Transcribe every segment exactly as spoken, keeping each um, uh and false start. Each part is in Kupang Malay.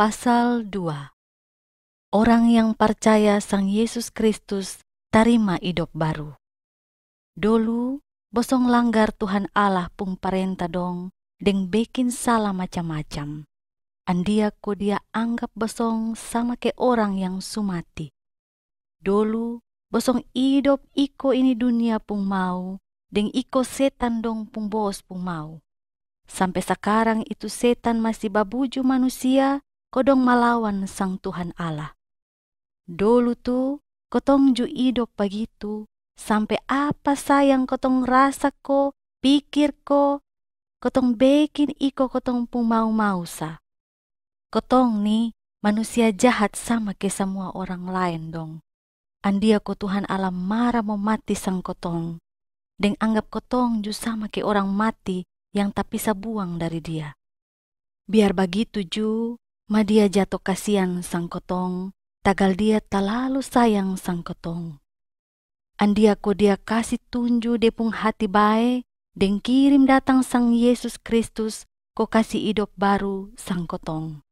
Pasal dua. Orang yang parcaya sang Yesus Kristus tarima idop baru. Dolu, bosong langgar Tuhan Allah pung parenta dong deng bekin sala macam-macam. Andia ko Dia anggap bosong sama ke orang yang su mati. Dolu, bosong idop iko ini dunia pung mau, deng iko setan dong pung bos pung mau. Sampe sakarang itu setan masi babuju manusia, ko dong malawan sang Tuhan Allah. Dolu tu, kotong ju idop bagitu, sampe apa sa yang kotong rasa ko, pikir ko, kotong bekin iko kotong pung mau-mau sa. Kotong ni manusia jahat sama ke samua orang laen dong. Andia ko Tuhan Allah mara mo mati sang kotong, deng anggap kotong ju sama ke orang mati yang tapisa buang dari Dia. Biar bagitu ju, ma Dia jato kasian sang kotong, tagal Dia talalu sayang sang kotong. Andia ko Dia kasi tunju Dia pung hati bae, deng kirim datang sang Yesus Kristus ko kasi idop baru sang kotong.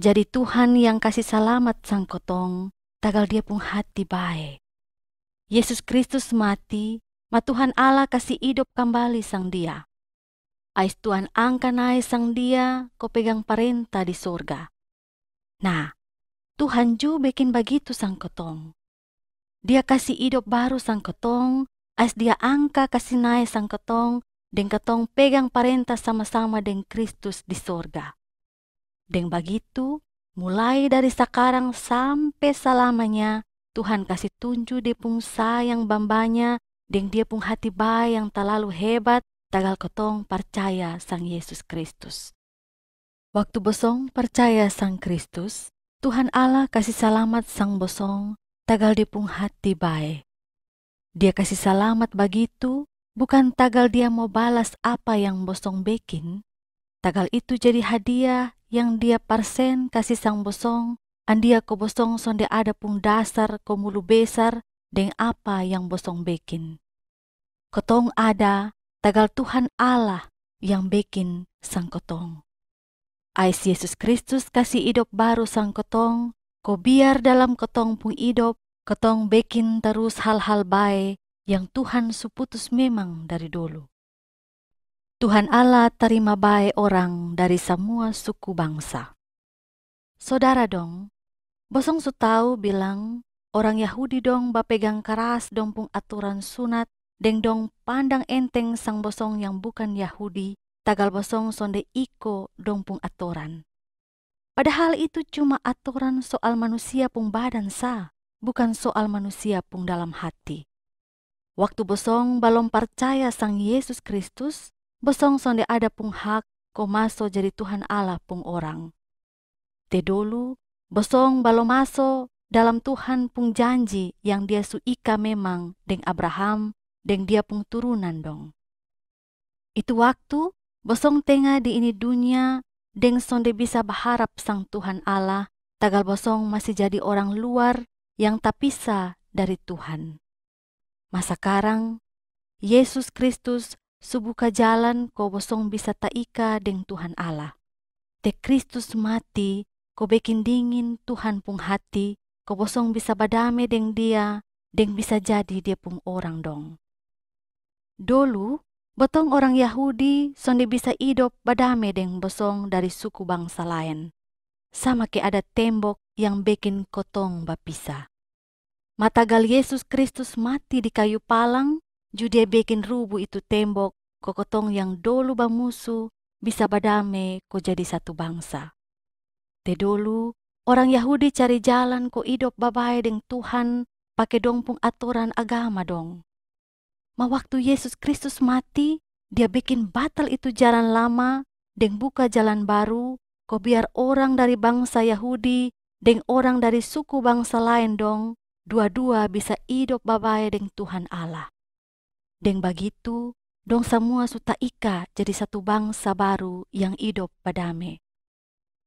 Jadi Tuhan yang kasi salamat sang kotong, tagal Dia pung hati bae. Yesus Kristus mati, ma Tuhan Allah kasi idop kambali sang Dia. Ais Tuhan angka nae sang Dia ko pegang parenta di sorga. Nah, Tuhan ju bekin bagitu sang kotong. Dia kasi idop baru sang kotong, ais Dia angka kasi nae sang kotong, deng kotong pegang parenta sama-sama deng Kristus di sorga. Deng bagitu, mulai dari sakarang sampe salamanya, Tuhan kasi tunju Dia pung sayang bambanya, deng Dia pung hati bae yang talalu hebat, tagal kotong parcaya sang Yesus Kristus. Waktu bosong parcaya sang Kristus, Tuhan Allah kasi salamat sang bosong, tagal Dia pung hati bae. Dia kasi salamat bagitu, bukan tagal Dia mo balas apa yang bosong bekin, tagal itu jadi hadiah yang Dia parsen kasi sang bosong, andia ko bosong sonde ada pung dasar ko mulu besar deng apa yang bosong bekin. Kotong ada, tagal Tuhan Allah yang bekin sang kotong. Ais Yesus Kristus kasi idop baru sang kotong, ko biar dalam kotong pung idop, kotong bekin tarus hal-hal bae yang Tuhan su putus memang dari dolu. Tuhan Allah tarima bae orang dari samua suku bangsa. Sodara dong, bosong su tau bilang orang Yahudi dong bapegang karas dong pung atoran sunat, deng dong pandang enteng sang bosong yang bukan Yahudi, tagal bosong sonde iko dong pung atoran. Padahal itu cuma atoran soal manusia pung badan sa, bukan soal manusia pung dalam hati. Waktu bosong balom parcaya sang Yesus Kristus, bosong sonde ada pung hak ko maso jadi Tuhan Allah pung orang. Te dolu, bosong balom maso dalam Tuhan pung janji yang Dia su ika memang deng Abraham, deng dia pung turunan dong. Itu waktu, bosong tenga di ini dunia deng sonde bisa baharap sang Tuhan Allah, tagal bosong masi jadi orang luar yang tapisa dari Tuhan. Ma sakarang, Yesus Kristus su buka jalan ko bosong bisa taika deng Tuhan Allah. Te Kristus mati ko bekin dingin Tuhan pung hati, ko bosong bisa badame deng Dia, deng bisa jadi Dia pung orang dong. Dolu, botong orang Yahudi sonde bisa idop badame deng bosong dari suku bangsa laen, sama ke ada tembok yang bekin kotong bapisa. Ma tagal Yesus Kristus mati di kayu palang, ju Dia bekin rubu itu tembok, ko kotong yang dolu bamusu bisa badame ko jadi satu bangsa. Te dolu, orang Yahudi cari jalan ko idop babae deng Tuhan pake dong pung atoran agama dong. Ma waktu Yesus Kristus mati, Dia bekin batal itu jalan lama deng buka jalan baru, ko biar orang dari bangsa Yahudi deng orang dari suku bangsa laen dong, dua-dua bisa idop babae deng Tuhan Allah. Deng bagitu, dong samua su taika jadi satu bangsa baru yang idop badame.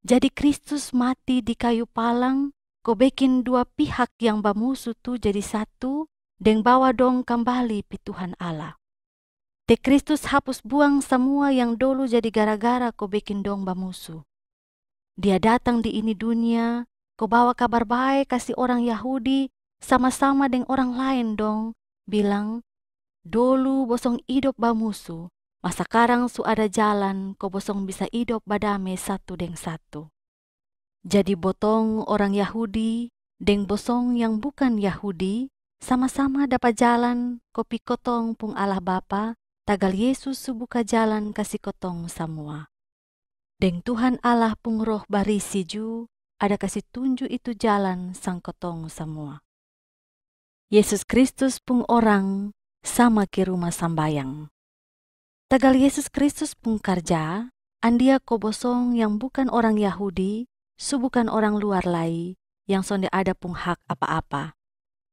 Jadi Kristus mati di kayu palang, ko bekin dua pihak yang bamusu tu jadi satu, deng bawa dong kambali pi Tuhan Allah. Te Kristus hapus buang samua yang dolu jadi gara-gara ko bekin dong bamusu. Dia datang di ini dunia ko bawa kabar bae kasi orang Yahudi sama-sama deng orang laen dong, bilang, "Dolu bosong idop bamusu, ma sakarang su ada jalan ko bosong bisa idop badame satu deng satu." Jadi botong orang Yahudi deng bosong yang bukan Yahudi sama-sama dapa jalan ko pi kotong pung Allah Bapa, tagal Yesus su buka jalan kasi kotong samua. Deng Tuhan Allah pung Roh Barisi ju ada kasi tunju itu jalan sang kotong samua. Yesus Kristus pung orang sama ke ruma sambayang. Tagal Yesus Kristus pung karja, andia ko bosong yang bukan orang Yahudi, su bukan orang luar lai, yang sonde ada pung hak apa-apa.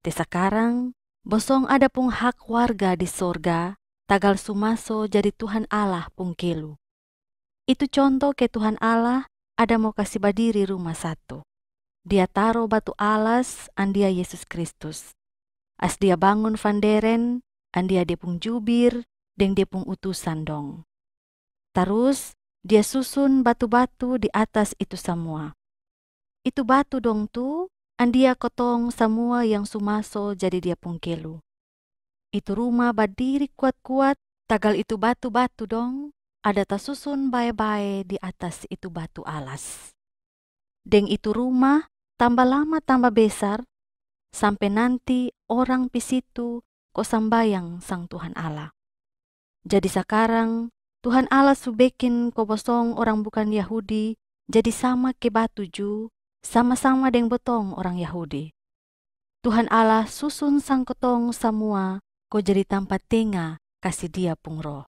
Te sakarang, bosong ada pung hak warga di sorga, tagal su maso jadi Tuhan Allah pung kelu. Itu conto ke Tuhan Allah ada mo kasi badiri ruma satu. Dia taro batu alas andia Yesus Kristus. As dia bangun fanderen andia dia pung jubir deng dia pung utusan dong. Tarus dia susun batu-batu di atas itu samua. Itu batu dong tu andia kotong samua yang su maso jadi dia pung kelu. Itu ruma badiri kuat-kuat, tagal itu batu-batu dong ada tasusun bae-bae di atas itu batu alas. Deng itu ruma tamba lama tamba besar, sampe nanti orang pi situ ko sambayang sang Tuhan Allah. Jadi sakarang, Tuhan Allah su bekin ko bosong orang bukan Yahudi jadi sama ke batu ju, sama-sama deng botong orang Yahudi. Tuhan Allah susun sang kotong samua ko jadi tampa tenga kasi Dia pung Roh.